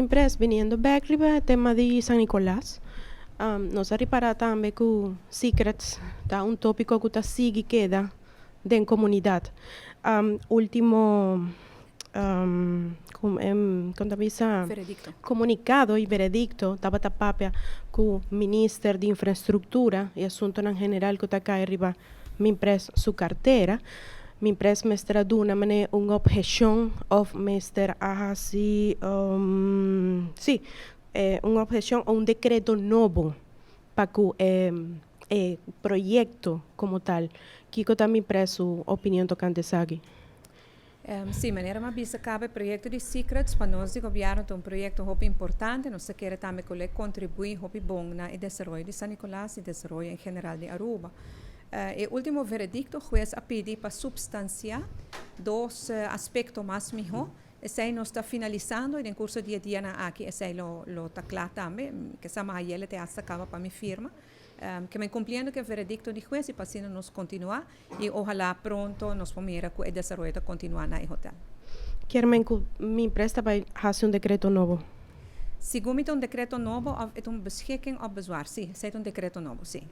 Impres, biniendo bek riba e tema di San Nicolas, nos a ripara tambe cu secrets ta un topico cu ta sigui keda den comunidad. Ultimo con ta bisa Veredicto. Comunicado y veredicto tabata papia cu Minister di Infraestructura y Asuntonan General cu ta cay riba Minpres su cartera. Minpres mester a duna mane un obhecion of mester a haci, si, un obhecion o un decreto nobo pa cu e proyecto como tal. Kico ta Minpres su opinion tocante esaki? Si, manera mi a bisa caba, e proyecto di Secrets pa nos di gobierno ta un proyecto hopi importante. Nos ta kere tambe cu lo e contribui hopi bon na e desaroyo di San Nicolas y desaroyo en general di Aruba. E ultimo veredicto, huez a pidi pa substancia dos aspecto mas miho. Esey nos ta finalisando y den curso di e dianan aki esey lo ta cla tambe. Ke sa mahayele te hasta caba pa mi firma. Ke men cumpliendo cu e veredicto di huez y pa asina nos continua y ohala pronto nos por mira cu e desaroyo ta continua na e hotel. Kier men cu Minpres ta bay haci un decreto nobo? Segun mi ta un decreto nobo of e ta un beschikking op bezwaar. Si, esey ta un decreto nobo, si.